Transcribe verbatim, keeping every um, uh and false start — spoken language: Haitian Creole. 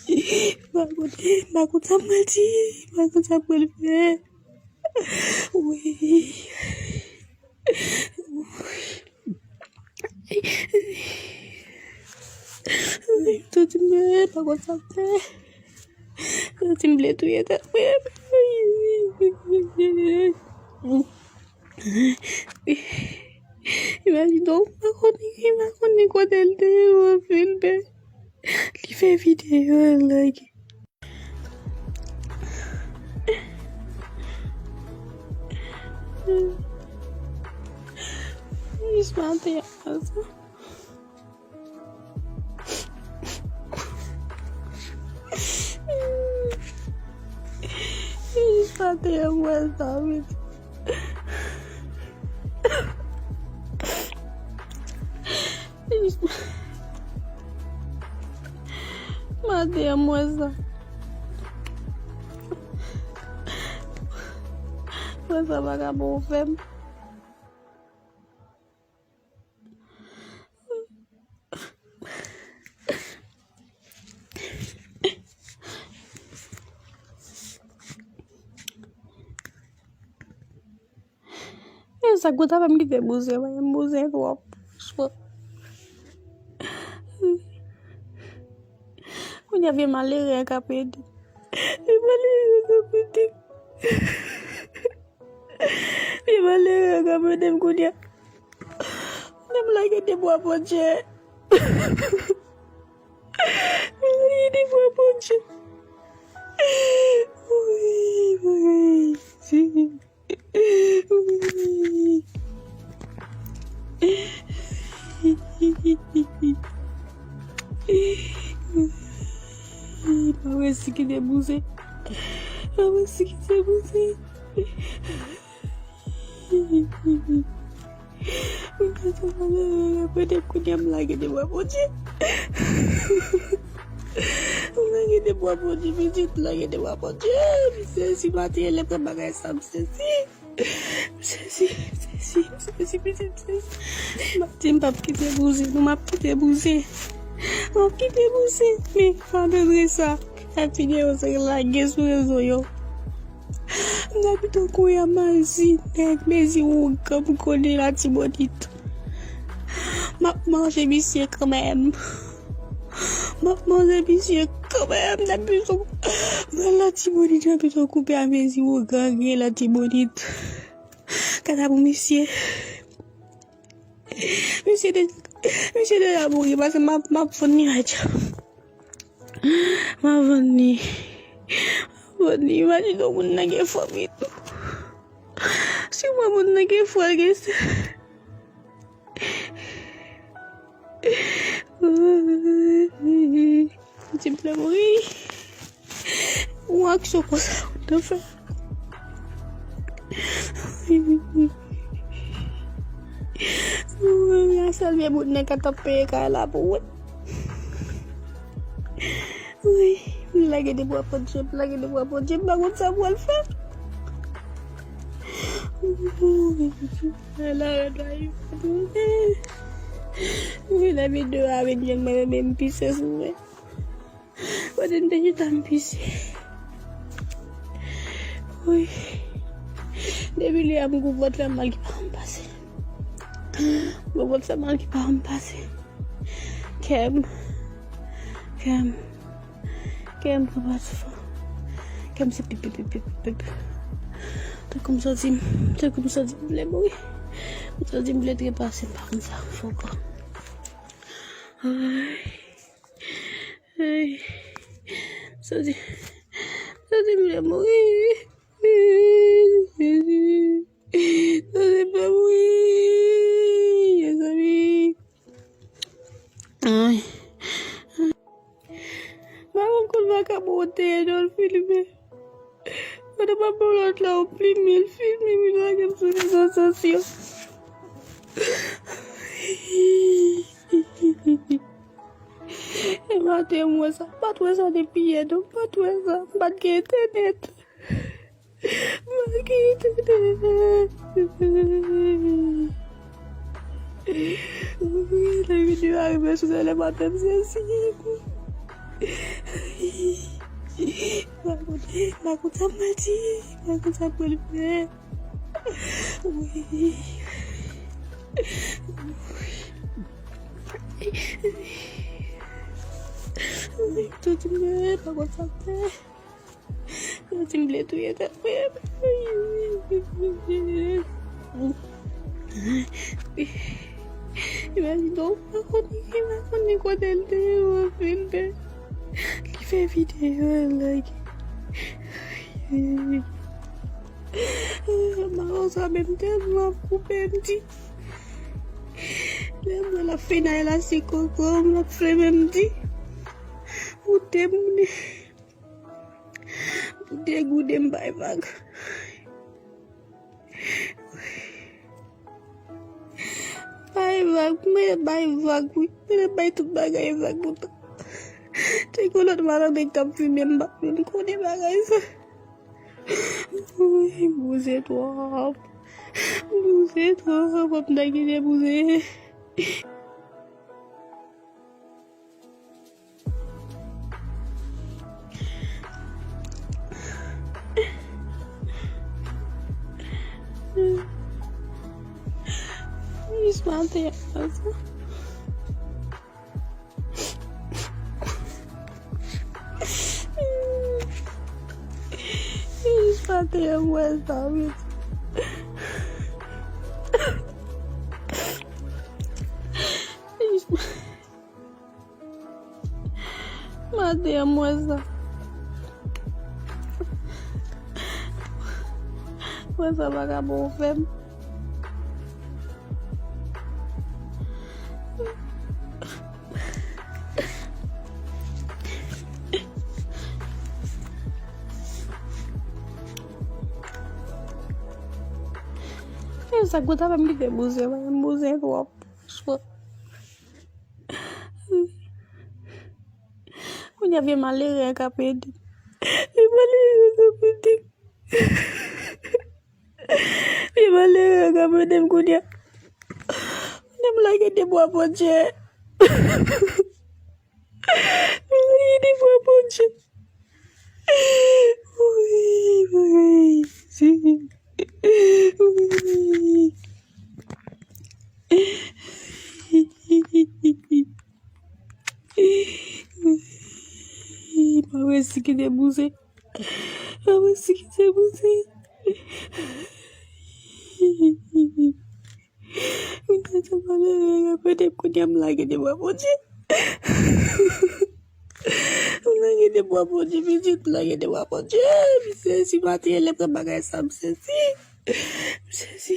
M pa konn, m pa konn sa m pral di, m pa konn sa m pral fè. Wi. Wi. Tout m pa konn sa m fè. Santi m vle touye tèt mwen. Imajine w, m pa konnen, m pa konnen kote l te ye, mwen filme. Li fè videyo, l lage. Jis maten an sa. Jis maten an, mwen sa, wi. Jis maten an, mwen sa. Mwen sa pa ka bon fè m. E sa k konn fè m kite bouzen, mwen, m bouzen twòp. Franchman. Kounye a vye malere a k ap ede. Vye malere a k ap ede. Vye malere a k ap ede m kounye a. Kounye a m lage de bwa Bondye. M lage de bwa Bondye. Wi, wi. Pa wè si ki debouse. Pa wè si ki debouse. Mwen pa t konn apre de kounye a m lage de bwa Bondye. M lage de bwa Bondye, pitit, m lage de bwa Bondye. M sezi, maten lè pran bagay sa, m sezi. M sezi, m sezi, m sezi, pitit, m sezi. M ap di m p ap kite bouzen, non, m ap kite bouzen. M ap kite bouzen. Men, pandan sa, fè videyo sa lage sou rezo yo. M ta pito kouri a Mazi, nèg mezi wougan m konnen Latibonit. M ap manje misye kanmenm. M ap manje misye kanmenm. Nan pito, mwen Latibonit, nan pito koupe a mezi wougan gen Latibonit. Kata pou misye. Misye de, misye deja mouri, paske m ap, m ap vann li, adja. M ap vann li. M ap vann li. Imajine w, moun nan gen fanmi tou. Si w wè moun nan gen frè, l gen sè. Ti m vle mouri. Yon aksyon konsa, ou te fè. Wi, a sèl vye bout nèg k ap peye kay la pou wout. Wi, m lage de bwa Bondye, m lage de bwa Bondye, m pa konn sa m pral fè. Wi, la rèd la, wi, lè videyo a vin jwenn mwen, men m pise sou mwen. Kote m te chita m pise. Wi. Depi lè a m gwo vant fè mal ki pa janm pase. Gwo vant fè mal ki pa janm pase. Kè m. Kè m. Kè m pran pati fò. Kè m se pip, pip, pip, pip, pip. Tankou m santi m, tankou m santi m vle mouri. M santi m vle trepase, m pa konn sa fè ankò. Ay. Ay. Santi, santi m vle mouri. Santi m vle mouri. Mezanmi. Ay. Mwen menm konn vakabon te ye, non, l filme. Pandan m ap ba w lòt la, ou filme, l filme, m lage m sou rezo sosyo. E maten, m wè sa. M pa t wè sa depi yè, non. M pa t wè sa. M pa t gen entènèt. M pa t gen entènèt. Wi, lè videyo a rive sou tèlè maten, m sezi. M pa konn sa m pral di, m pa konn sa m pral fè. Wi. Wi, tout mwen, m pa konn sa m fè. Santi m vle touye tèt mwen. Imajine w, pa konnen, pa konnen kote l te ye, w ap vin fè. Li fè videyo, l lage. Maron sa menm tèlman ap koupe m di. Lè m wè l ap fenay la, se koko m l ap fè menm di. Pou demoune. Pou degoude m bay vag. Bay vag, mwen bay vag, wi. Mwen bay tout bagay vag kontan. Te gen lòt malandren k t ap fimen m, m pa menm konnen bagay sa. Wi, bouzen twòp. Bouzen twòp, m ta kite bouzen. Jis maten an sa. Jis maten an mwen sa, wi. Jis Maten an, mwen sa. Mwen sa vagabon fè m. E sa gwo ta fè m kite bouzen, mwen bouzen twòp. Franchman. Kounye a vye malere a k ap ede m. Vye malere a k ap ede m. Vye malere a k ap ede m kounye a. Kounye a m lage de bwa Bondye. M lage de bwa Bondye. Wi, wi. Wi. Mwen resi kite bouzen. Mwen resi kite bouzen. Mwen te pale, repete, kounye a m lage de bwa Bondye. M lage de bwa Bondye, pitit, m lage de bwa Bondye. M sezi, maten lè m nan bagay sa, m sezi. M sezi.